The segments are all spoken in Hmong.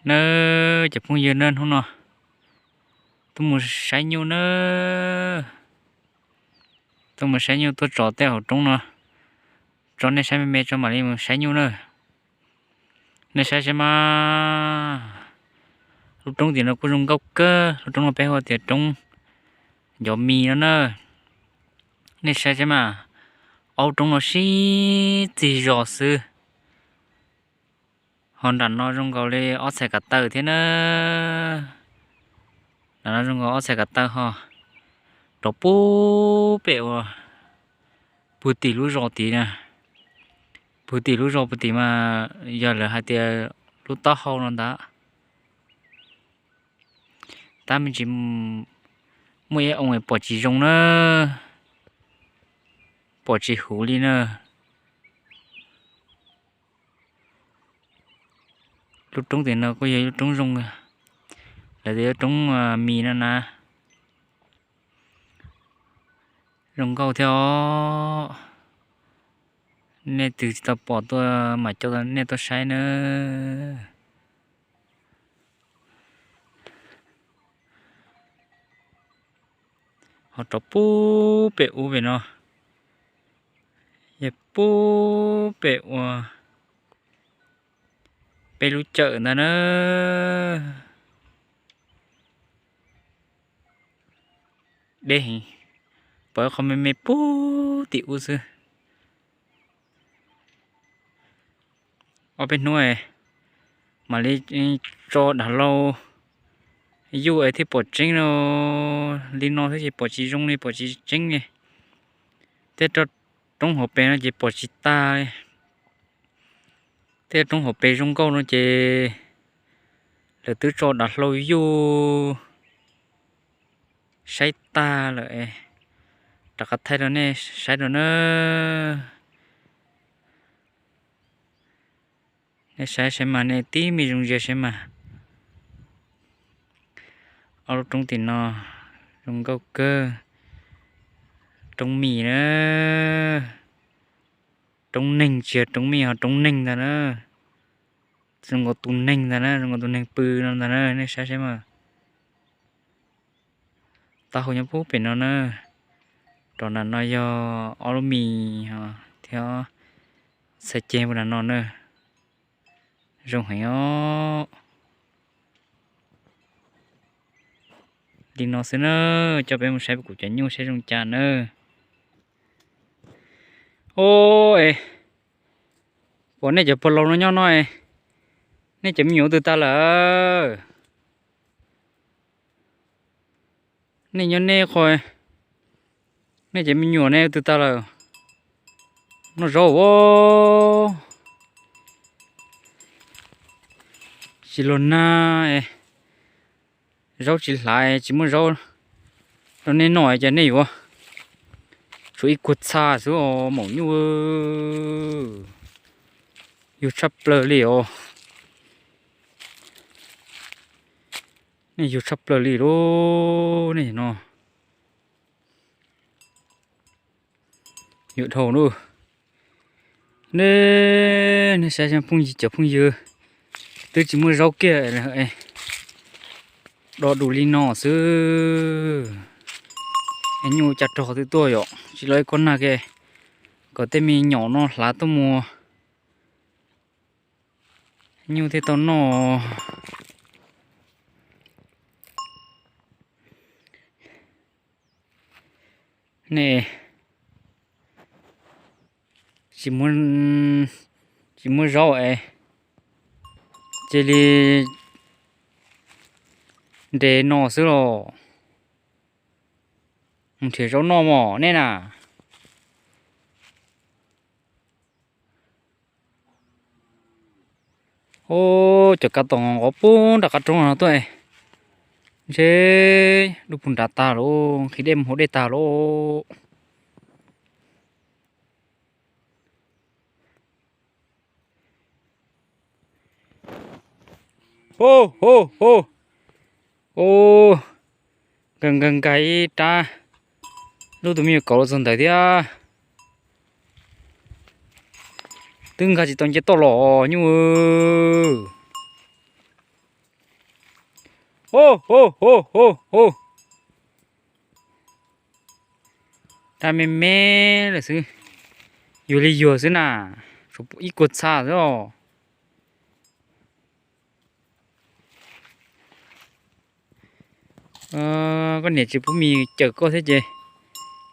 Na, cov phooj ywg na, hnub no tuaj mus saib nyuj na, tuaj mus saib nyuj tuaj tso tej hauv roob no, tso nej saib me me tso mam li mus saib nyuj na. Nej saib saib mas, lub roob tim no kuj zoo nkauj kawg, lub roob no peb hu tias roob Ncov Mis no na. Nej saib saib mas, ob roob no sib txig zos xwb. Ho nram no zoo nkaus li ob txhais kav taw thiab na. Nram no zoo nkaus ob txhais kav taw ho rov pub pem ua puag tim lub zos tid na. Puag tim lub zos puag tim mas yog lawv hais tias lub taub hau no ntag. Tab me ntsis muaj ib oo pom tsis zoo na, pom tsis huv li na. Lub roob tim no kuj yog lub roob zoo, lawv tias lub roob Mis no na. Zoo nkauj thiab os. Nej twg tsis tau pom tuaj mam coj nej tuaj saib nawb. Ho rov pub pem ub pem no, yog pub pem ua peb lub cawm ntag na. Deb heev, pom qhov me me pub tim ub xwb. Ob peb hnub mam li tso dav hlau yuj es thiaj pom tseeb no. Li no thiab ces pom tsis zoo li, pom tsis tseeb li. Tej roob hauv pes no ces pom tsis tag li. Tej roob hauv pes zoo nkauj no ces lawv twb tso dav hlau yuj saib tag lawm. Rov qab thaij rau nej saib rau na. Nej saib saib mas, nej tib me zoo ntsia saib mas. Ob lub roob tim no zoo nkauj kawg. Roob Mis na, roob neeg, tsis yog roob Mis ho roob neeg ntag na. Zoo nkaus tus neeg ntag na, zoo nkaus tus neeg pw no ntag na, nej saib saib mas. Taub hau nyob pub pem no na. Rau nram no yog ob lub mis thiab txhais ceg puag nram no na. Zoo heev os. Li no xwb na, coj peb mus saib kuv cov nyuj saib zoo cas na. Os, pom nej cov pog laus no nyob no, nej cov me nyuam twg tag lawm? Nej nyob nej qho, nej cov me nyuam ne twg tag lawm? Noj zaub os. Tsis los nag, zaub tsis hlav, tsis muaj zaub rau nej noj ces nej yuav tshuav ib kuag txha xwb os maum nyuj. Yug tshaj plaws li os. Nej yug tshaj plaws li lauj, nej no. Yuav dhau lauj. Nej, nej saib cov phooj ywg, twb tsis muaj zaub kiag, do dus li no xwb. Nyuj cas rog twb tuaj yom, tsis los ib kob nag kiag, kom tej me nyuam no hlav tuaj mus, nyuj thiaj tau noj. Nej tsis muaj zaub es cia li nres no xwb los. Mus nrhiav zaub noj mog nej na. Ub, cov kav tom nqov pub nram qab roob no tuaj, ntshe lub pus nrad tag lauj, nqhis dej mus haus dej tag lauj. Hu hu hu. Ub, nkag nkag nkag ib rab, lub tus me nyuam kaus los txog ntawd thiab. Twb nkag tsis tau nce toj los nyuj. Hu hu hu hu hu. Dab me me lawm xwb. Yuag li yuag xwb na. Ib kua txha xwb os. Koj niam tsis pub mis cawm koj thiab ces,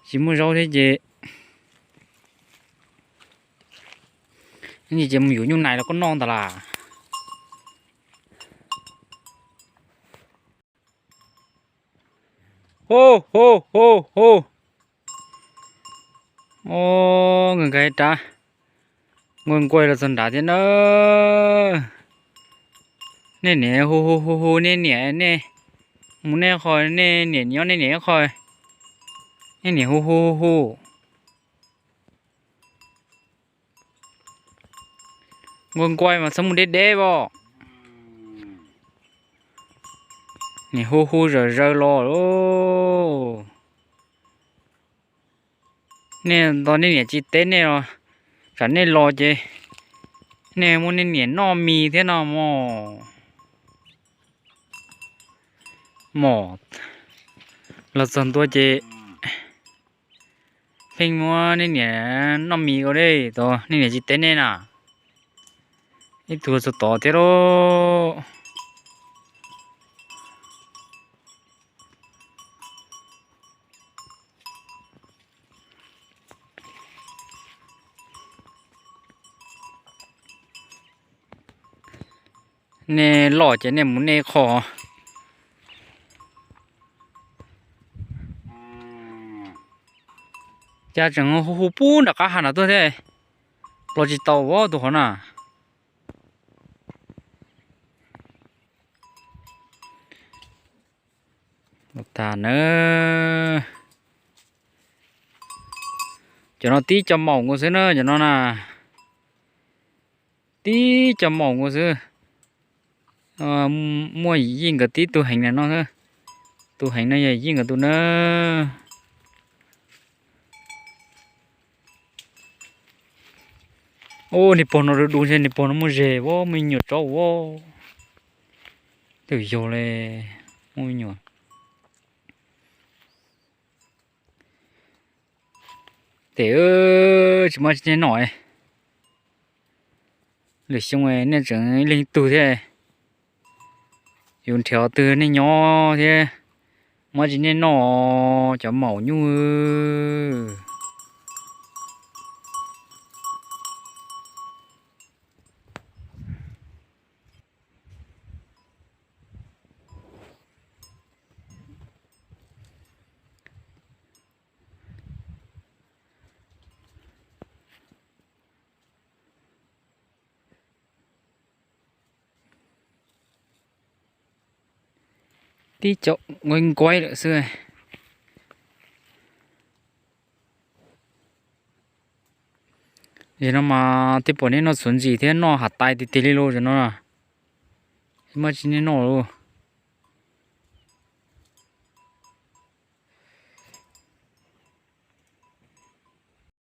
tsis muaj zaub thiab ces, ces mus yuav nyuj nais los koj noj ntag las. Hu hu hu hu. Nkais nkais rab nquag nquag los txog nrad thiab na. Nej niam hu hu hu hu, nej niam nej mus nej qho, nej niam nyob nej niam ib qho, nej niam hu hu hu hu. Nquag nquag mas txhob mus deb deb os. Niam hu hu zawm zaws los. Nej nto nej niam tsis teb nej los, tsam nej los ces nej muab nej niam noj mis thiab no mog. Mog, los txog ntua ces pheej muab nej niam noj mis ua dej tod, nej niam tsis teb nej na. Ib tug txog tod thiab lauj. Nej loj ces nej mus nej qho. Cas tseem hu hu pub nram qab ha nram tuaj thiab, los tsis tau tus hov na. Tag na. Cov no tib co maum nkaus xwb na, cov no na. Tib co maum nkaus xwb. Muaj yij nkawd tib tug heev na no. Tus heev no yog yij nkawd tus na. Ub, niag pog no du du ntshe niag pog no muaj zes ua muaj me nyuam tsaub ua. Twb yog li, muaj me nyuam. Tes, tsis muaj tsis nej noj. Lwm xyoo nej tseem ib leeg tug thiab, yus nrhiav twg nej nyob thiab, muab tsis nej noj cov maum nyuj. Tib co nquaib nquaib lawm xwb. Yog no mas tej pom nej noj txhuv ntxim thiab noj hav tais tiag tiag li lauj, cov no muab tsis nej noj lauj.